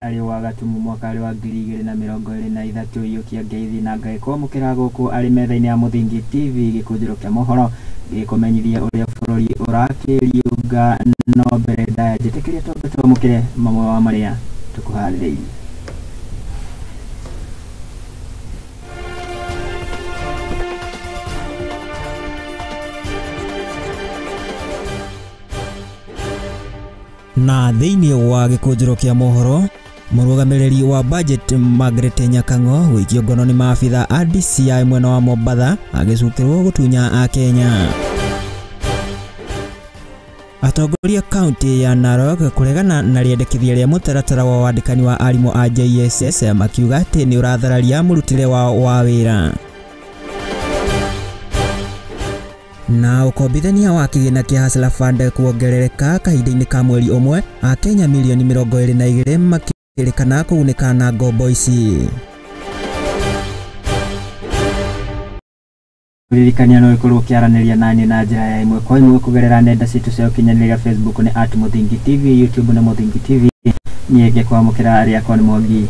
Arĩ wa Gatumu mwaka arĩ wa 2023 iyũkia ngeithi na Ngai kwamũkĩra gũkũ arĩ metha-inĩ ya Mũthingi TV gĩkũnjĩro kĩa mohoro gĩkũmenyithia ũrĩa bũrũri ũrakĩriũnga no mbere ndaya njĩtĩkĩria twambe twamũkĩre mamwe wa marĩa tũkũharĩrĩirie. Na thĩinĩ wa gĩkũnjĩro kĩa mohoro, mũrũgamĩrĩri wa budget Margaret Nyakang'o gũikio ngono nĩ maabitha a DCI mwena wa Mombatha agĩcukĩrwo gũtunya Akenya. Atongoria kaunti ya Narok kũregana na rĩendekithia rĩa mũtaratara wa wandĩkani wa arimũ a JSS makiuga atĩ nĩ ũrathararia mũrutĩre wao wa wĩra. Na ũkombithania wa kĩgĩna kĩa Hustler Fund kuongerereka kahinda-inĩ ka mweri ũmwe, Akenya milioni 22 makĩrĩkana kũgunĩka na ngombo ici. Ririkania no ĩkorwo ũkĩaranĩria naniĩ na njĩra ya ĩmwe kwa ĩmwe kũgerera nenda citũ cia ũkinyanĩria Facebook nĩ @Mũthingi TV, YouTube nĩ Mũthingi TV. Niĩ ngĩkwamũkĩra rĩakwa nĩ Mwangi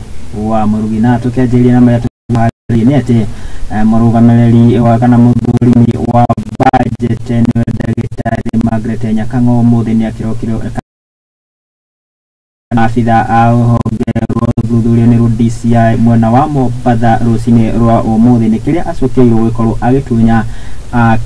wa Mũrugi, na tũkĩanjĩrĩria na marĩa tũharĩrĩirie nĩ atĩ mũrũgamĩrĩri wa kana mũthũrimi wa budget nĩwe ndagĩtarĩ Margaret Nyakang'o ũmũthĩ nĩ akĩrokire maabitha a rũhonge rwa ũthuthuria nĩ rwa DCI mwena wa Mombatha rũcinĩ rwa ũmũthĩ nĩ kĩrĩa acokeirwo gũkorwo agĩtunya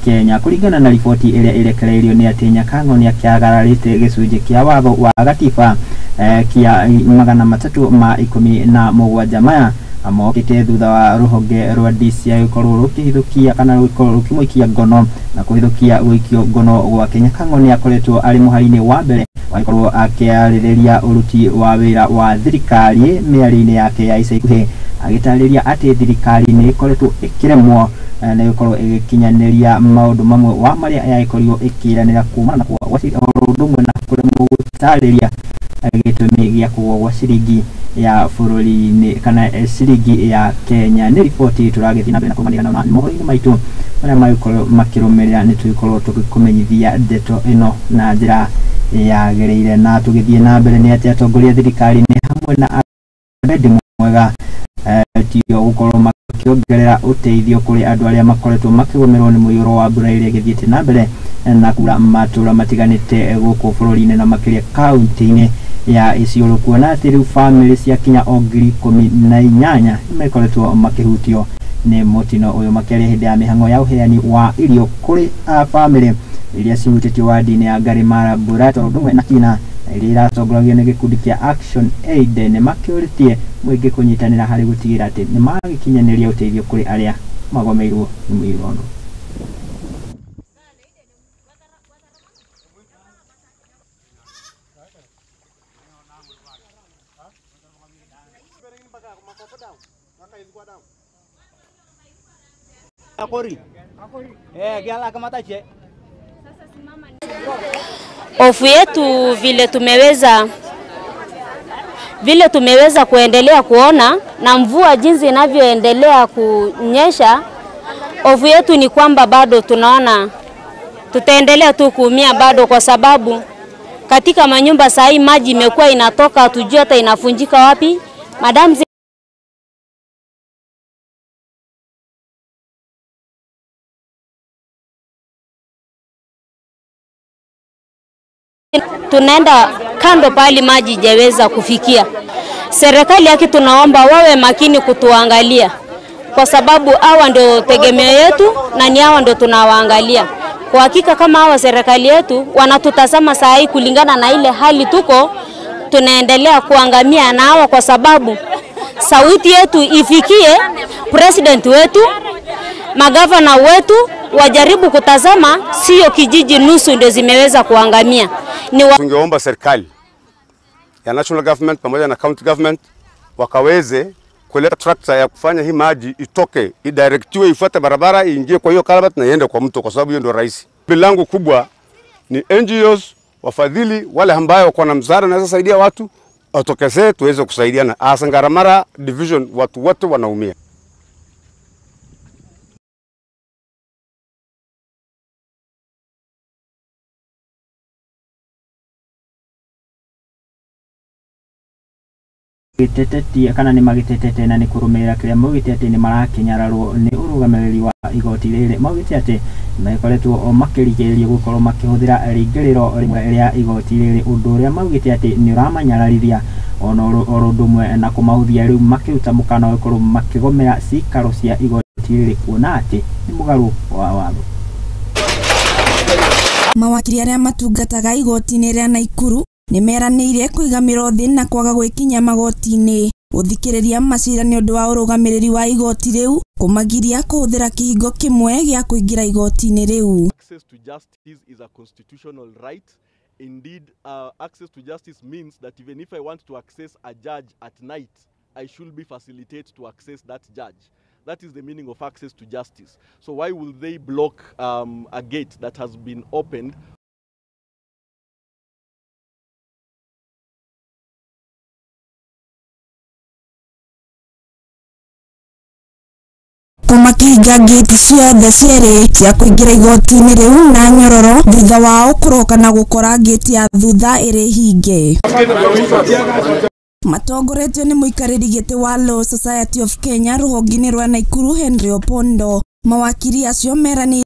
Kenya. Kũringana na riboti ĩrĩa ĩrekereirio nĩ atĩ Nyakang'o nĩ akĩagararĩte gĩcunjĩ kĩa watho wa gatiba kĩa 317 maya mokĩte thutha wa rũhonge rwa DCI gũkorwo rũkĩhithũkia kana gũkorwo rũkĩmũikia ngono na kũhithũkia gũikio ngono gwake. Nyakang'o nĩ akoretwo arĩ mũhari-inĩ wa mbere agĩkorwo akĩarĩrĩria ũruti wa wĩra wa thirikari mĩario-inĩ yake ya ica ikuhĩ agĩtarĩria atĩ thirikari nĩ ĩkoretwo ĩkĩremwo nĩ gũkorwo ĩgĩkinyanĩria maũndũ mamwe wa marĩa yagĩkorirwo ĩkĩranĩra kumana na kũgwa ũndũ ũmwe na kũremwo gũtarĩria gĩtũmi gĩa kũgwa gwa ciringi ya bũrũri-inĩ kana ciringi ya Kenya. Nĩ riboti tũragĩthiĩ na mbere na kũrũmanĩra na mohoro-inĩ maitũ marĩa magĩkorwo makĩrũmĩrĩra nĩ tũgĩkorwo tũgĩkũmenyithia ndeto ĩno na njĩra yagĩrĩire. Na tũgĩthiĩ na mbere nĩ atĩ atongoria thirikari nĩ hamwe na wendi mwega tio gũkorwo makĩongerera ũteithio kũrĩ andũ arĩa makoretwo makĩgũmĩrwo nĩ mũiyũro wa mbura ĩrĩa ĩgĩthiĩte na mbere na kura matũra matiganĩte gũkũ bũrũri-inĩ na makĩria kaunti-inĩ ya Isiolo, kuona atĩ rĩu bamĩrĩ cia kinya o 18,000 nĩmakoretwo makĩhutio nĩ mũtino ũyũ. Makĩaria hĩndĩ ya mĩhang'o ya ũheani wa irio kũrĩ bamĩrĩ iria cihutĩtio wadi-inĩ ya Ngarimara Burato ũndũ ũmwe na Kina iria iratongoragio nĩ gĩkundi kĩa Action Aid nĩ makĩũrĩtie mũingĩ kũnyitanĩra harĩ gũtigĩrĩra atĩ nĩ magĩkinyanĩria ũteithio kũrĩ arĩa magomeirwo nĩ mũiyũro ũyũ. Hofu yetu vile tumeweza kuendelea kuona na mvua jinsi inavyoendelea kunyesha, hofu yetu ni kwamba bado tunaona tutaendelea tu kuumia bado, kwa sababu katika manyumba saa hii maji imekuwa inatoka, hatujui hata inafunjika wapi. Madam tunaenda kando pali maji jaweza kufikia. Serikali yake tunaomba wawe makini kutuangalia, kwa sababu hawa ndio tegemeo yetu na ni hawa ndio tunawaangalia. Kwa hakika kama hawa serikali yetu wanatutazama saa hii kulingana na ile hali tuko, tunaendelea kuangamia na hawa, kwa sababu sauti yetu ifikie president wetu, magavana wetu, wajaribu kutazama, sio kijiji nusu ndio zimeweza kuangamia. Tungeomba serikali ya national government pamoja na county government wakaweze kuleta tractor ya kufanya hii maji itoke, idirectiwe, ifuate barabara, iingie kwa hiyo culvert na iende kwa mto, kwa sababu hiyo ndio rahisi. Bilangu kubwa ni NGOs, wafadhili wale ambao wako na msaada na saidia watu watokezee tuweze kusaidiana. Hasa Ngaramara division watu wote wanaumia. Gĩtetetie kana nĩ magĩtetete na nĩ kũrũmĩrĩra kĩrĩa maugĩte atĩ nĩ marakĩnyararwo nĩ ũrũgamĩrĩri wa igoti rĩrĩ. Maugĩte atĩ nĩmakoretwo makĩrigĩrĩrio gũkorwo makĩhũthĩra rĩingĩrĩro rĩmwe rĩa igoti rĩrĩ, ũndũ ũrĩa maugĩte atĩ nĩ ũramanyararithia ona oro ũndũ ũmwe na kũmahũthia. Rĩu makĩruta mũkana wa gũkorwo makĩgomera cikaro cia igoti rĩrĩ kuona atĩ nĩ mũgarũ wa watho. Mawakiri arĩa matungataga igoti-inĩ rĩa Naikuru nĩ meranĩire kũiga mĩro thĩ na kwaga gwĩkinyia magoti-inĩ gũthikĩrĩria macira nĩ ũndũ wa ũrũgamĩrĩri wa igoti rĩu kũmagiria kũhũthĩra kĩhingo kĩmwe gĩa kũingĩra igoti-inĩ rĩu. Access to justice is a constitutional right. Indeed, access to justice means that even if I want to access a judge at night, I should be facilitated to access that judge. That is the meaning of access to justice. So why will they block a gate that has been opened? Makĩhinga ngĩti ciothe cierĩ cia kũingĩra igoti-inĩ rĩu na nyororo thutha wao kũroka na gũkora ngĩti ya thutha ĩrĩ hinge. Matongoretio nĩ mũikarĩri gĩtĩ wa Law Society of Kenya rũhonge-inĩ rwa Naikuru Henry Opondo, mawakiri acio meranĩire